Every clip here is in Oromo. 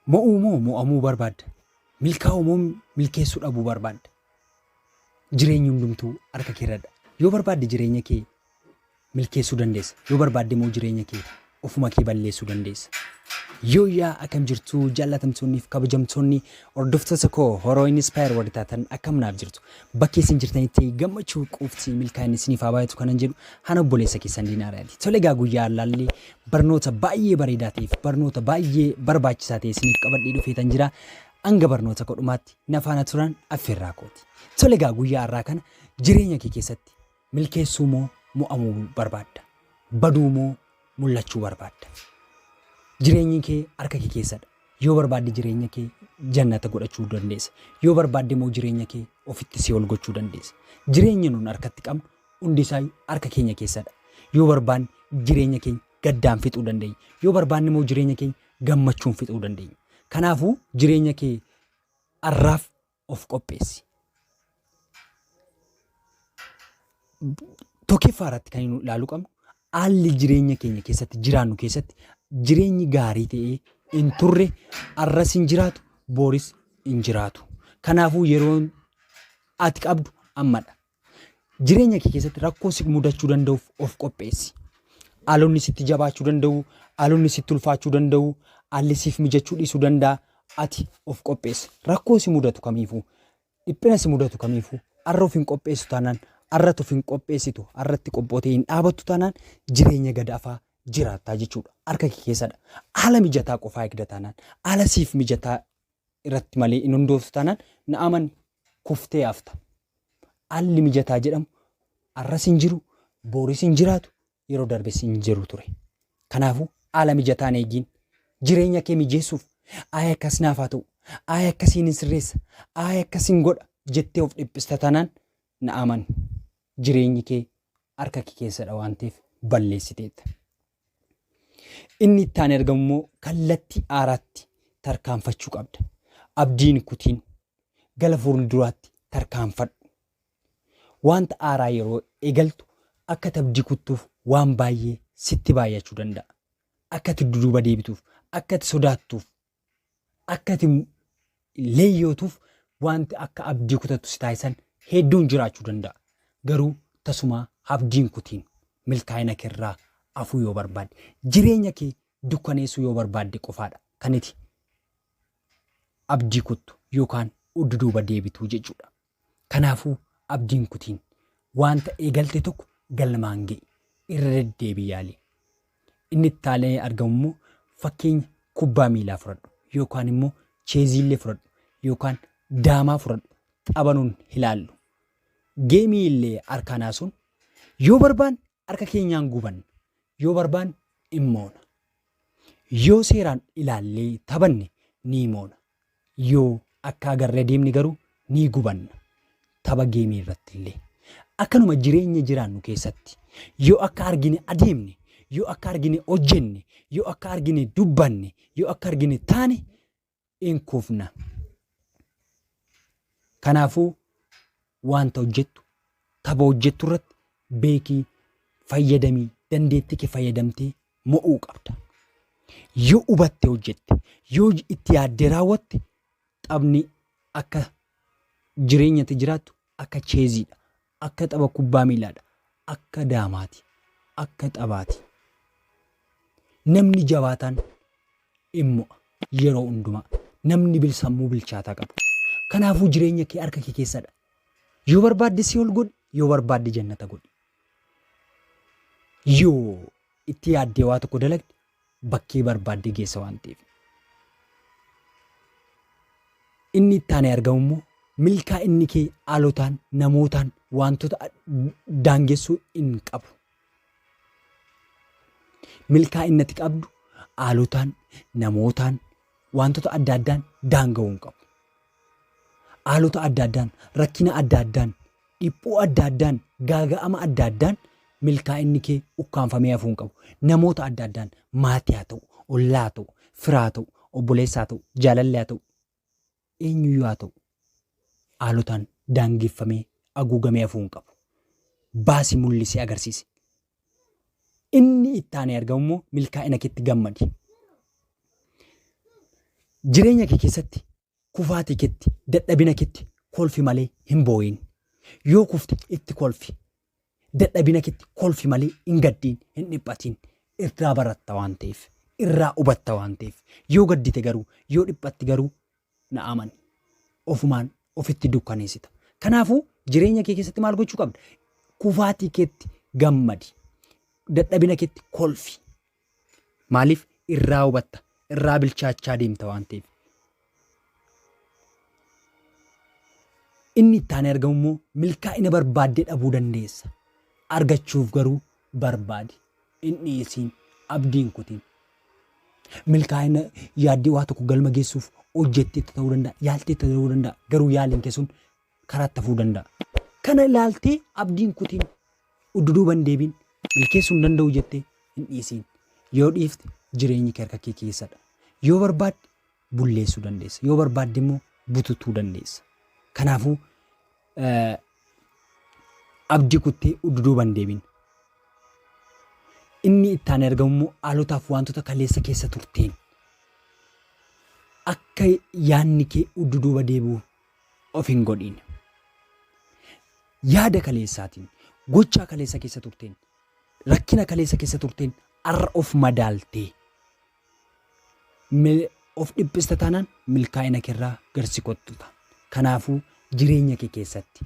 Mo'uu moo mo'amuu barbaadda? Milkaa'uu moo milkeessuu dhabuu barbaadda? Jireenyi hundumtuu harka keerradha. Yoo barbaadde jireenya kee milkeessuu dandeessa. Yoo barbaadde immoo jireenya kee ofuma kee balleessuu dandeessa. Yooyyaa akkam jirtu jaallatamtoonni fi kabajamtoonni hordoftoota koo Horoo Inspire warri taatan akkam naaf jirtu. Bakkee isin jirtanitti gammachuu quufti milkaa'inni isiniif haa baay'atu kanan jedhu hana obboleessa keessan Diinaariyaati. Tole egaa guyyaa laallee barnoota baay'ee bareedaa ta'eef barnoota baay'ee barbaachisaa ta'e isiniif qabadhee dhufeetan jira. Hanga barnoota kodhumaatti na faana turan affeerraa kooti. Tole egaa guyyaa har'aa kana jireenya kee keessatti milkeessuu moo mo'amuu barbaadda? Baduu moo mul'achuu barbaadda? Jireenyi kee harka kee keessadha. Yoo barbaadde jireenya kee jannata godhachuu dandeessa. Yoo barbaadde immoo jireenya kee ofitti si ol gochuu dandeessa. Jireenya nun harkatti qabnu hundi isaa harka keenya keessadha. Yoo barbaanne jireenya keenya gaddaan fixuu dandeenya. Yoo barbaanne immoo jireenya keenya gammachuun fixuu dandeenya. Kanaafuu jireenya kee har'aaf of qopheessi. Tokkoffaa irratti kan nu ilaaluu qabnu haalli jireenya keenya keessatti jiraannu keessatti jireenyi gaarii ta'ee hin turre har'as hin jiraatu booris hin jiraatu. Kanaafuu yeroon ati qabdu ammadha. Jireenya kee keessatti rakkoo si mudachuu danda'uuf of qopheessi. Haalonni sitti jabaachuu danda'u, haalonni sitti ulfaachuu danda'u, haalli siif mijachuu dhiisuu danda'a. Ati of qopheessi. Rakkoo si mudatu kamiifuu, dhiphina si mudatu kamiifuu, har'a of hin qopheessu taanaan, har'atti of hin qopheessitu, har'atti qophootee hin dhaabattu taanaan jireenya gad afaa jiraattaa jechuudha. Harka kee keessadha. Haala mijataa qofaa eegda taanaan, haala siif mijataa irratti malee hin hundooftu taanaan na amani kuftee hafta. Haalli mijataa jedhamu har'as hin jiru, booris hin jiraatu, yeroo darbes hin jiru ture. Kanaafuu haala mijataa hin eegiin. Jireenya kee mijeessuuf ayi akkas naaf haa ta'u, ayi akkasiin hin sirreessa, ayi akkasiin godha jettee of dhiphista taanaan na amani. Jireenyi kee harka kee keessadha waan ta'eef balleessiteetta. Inni itti aanee argamu immoo kallattii haaraatti tarkaanfachuu qabda. Abdiin kutiin gara fuulduraatti tarkaanfadhu. Wanta haaraa yeroo eegaltu akka ati abdii kuttuuf waan baay'ee sitti baay'achuu danda'a. Akka ati duduuba deebituuf, akka ati sodaattuuf, akka ati leeyyootuuf wanti akka abdii kutattu si taasisan hedduun jiraachuu danda'a. Garuu tasumaa abdiin kutiin milkaa'ina keerraa afuu yoo barbaadde jireenya kee dukkaneessuu yoo barbaadde qofaadha kan ati abdii kuttu yookaan duduuba deebituu jechuudha. Kanaafuu abdiin kutiin wanta eegalte tokko galmaan ga'i irra deddeebii yaali. Inni itti aanee argamu immoo fakkeenya kubbaa miilaa fudhadhu yookaan immoo cheeziillee fudhadhu yookaan daamaa fudhadhu tapha nun ilaallu. Geemii illee harkaan haasuun yoo barbaanne harka keenyaan gubanna yoo barbaanne in moona. Yoo seeraan ilaallee taphanne ni moona. Yoo akka agarree deemne garuu ni gubanna. Tapha geemii irratti illee. Akkanuma jireenya jiraannu keessatti yoo akka argine adeemne, yoo akka argine hojjenne, yoo akka argine dubbanne, yoo akka argine taane in kufna. Kanaafuu wanta hojjettu, tapha hojjettu irratti beekii fayyadamii dandeettii kee fayyadamtee mo'uu qabda. Yoo hubatte hojjette, yoo itti yaaddee raawwatte taphni akka jireenyatti jiraattu akka cheeziidha, akka tapha kubbaa miilaadha, akka daamaati, akka taphaati. Namni jabaataan in mo'a yeroo hundumaa. Namni sammuu bilchaataa qaba. Kanaafuu jireenya kee harka kee keessadha. Yoo barbaadde si ol godhi, yoo barbaadde jannata godhi. Yoo itti yaaddee waa tokko dalagde bakkee barbaadde geessa waan ta'eef. Inni itti aanee argamu immoo milkaa'inni kee haalotaan, namootaan wantoota daangessuu hin qabu. Milkaa'inni ati qabdu haalotaan, namootaan, wantoota adda addaan daanga'uu hin qabu. Haalota adda addaan, rakkina adda addaan, dhiphuu adda addaan, gaaga'ama adda addaan milkaa'inni kee ukkaanfamee hafuu hin qabu. Namoota adda addaan maatii haa ta'u, ollaa haa ta'u, fira haa ta'u, obboleessa haa ta'u, jaalallee haa ta'u, eenyuyyuu haa ta'u haalotaan daangeffamee haguugamee hafuu hin qabu. Baasi mul'isee agarsiisi. Inni itti aanee argamu immoo milkaa'ina keetti gammadi. Jireenya kee keessatti kufaatii keetti, dadhabina keetti kolfi malee hin boo'in. Yoo kufte itti kolfi. Dadhabina keetti kolfi malee hin gaddiin, hin dhiphatiin. Irraa baratta waan ta'eef, irraa hubatta waan ta'eef. Yoo gaddite garuu, yoo dhiphatte garuu na amani. Ofumaan ofitti dukkaneessita. Kanaafuu jireenya kee keessatti maal gochuu qabda? Kufaatii keetti gammadi. Dadhabina keetti kolfi. Maaliif irraa hubatta, irraa bilchaachaa deemta waan ta'eef. Inni itti aanee argamu immoo milkaa'ina barbaaddee dhabuu dandeessa. Argachuuf garuu barbaadi. Hin dhiisiin, abdii hin kutiin. Milkaa'ina yaaddee waa tokko galma geessuuf hojjetteetta ta'uu danda'a, yaalteetta ta'uu danda'a. Garuu yaaliin kee sun karaatti hafuu danda'a. Kana ilaaltee abdii hin kutiin, udduduuba hin deebiin, milkeessuu hin danda'u jettee hin dhiisiin. Yoo dhiifte jireenyi kee harka kee keessadha. Yoo barbaadde bulleessuu dandeessa. Yoo barbaadde immoo bututuu dandeessa. Kanaafuu abdii kuttee udduduuba hin deebiin. Inni itti aanee argamu immoo haalotaaf wantoota kaleessa keessa turteen akka yaadni kee udduduuba deebi'u of hin godhiin. Yaada kaleessaatiin, gochaa kaleessa keessa turteen, rakkina kaleessa keessa turteen har'a of madaaltee of dhiphista taanaan milkaa'ina keerraa garsi kottuta. Kanaafuu jireenya kee keessatti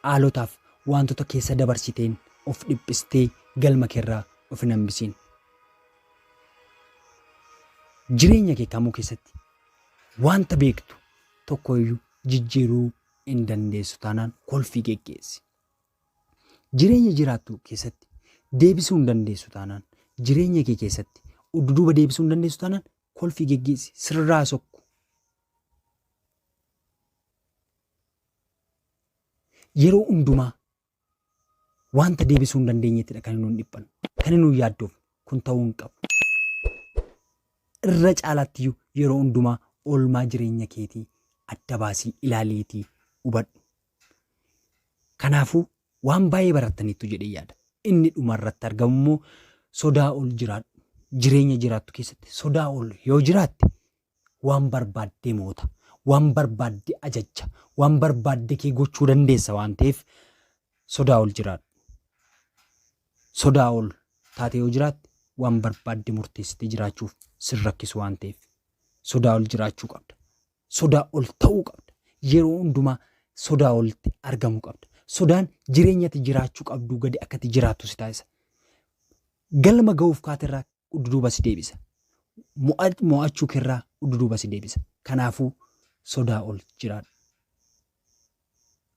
haalotaaf wantoota keessa dabarsiteen of dhiphistee galma keerraa of hin hambisiin. Jireenya kee kamuu keessatti wanta beektu tokko iyyuu jijjiiruu hin dandeessu taanaan kolfii geggeessi. Jireenya jiraattu keessatti deebisuu hin dandeessu taanaan, jireenya kee keessatti udduduuba deebisuu hin dandeessu taanaan kolfii geggeessi, sirraa sokku. Yeroo hundumaa wanta deebisuu hin dandeenyettidha kan nuun dhiphannu, kan nuun yaaddoofnu kun ta'uu hin qabu. Irra caalaattiyyuu yeroo hundumaa oolmaa jireenya keetii adda baasii ilaaliitii hubadhu. Kanaafuu waan baay'ee barattaniittu jedhee yaada. Inni dhuma irratti argamu immoo sodaa ol jiraadhu. Jireenya jiraattu keessatti sodaa ol yoo jiraatte waan barbaadde moota, waan barbaadde ajajja, waan barbaadde kee gochuu dandeessa waan ta'eef sodaa ol jiraadhu. Sodaa ol taate yoo jiraatte waan barbaadde murteessitee jiraachuuf sin rakkisu waan ta'eef sodaa ol jiraachuu qabda. Sodaa ol ta'uu qabda. Yeroo hundumaa sodaa olitti argamuu qabda. Sodaan jireenyatti jiraachuu qabduu gadi akkati jiraattu si taasisa. Galma ga'uuf kaaterraa duduuba si deebisa. Mo'achuu keerraa duduuba si deebisa. Kanaafuu sodaa ol jiraadhu.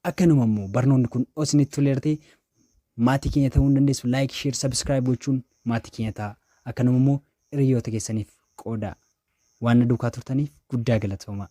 Akkanuma immoo barnoonni kun isinitti toleera ta'e maatii keenya ta'uu hin dandeessu. Like, share, subscribe gochuun maatii keenya ta'a. Akkanuma immoo hiriyoota keessaniif qoodaa. Waan na duukaa turtaniif guddaa galatoomaa.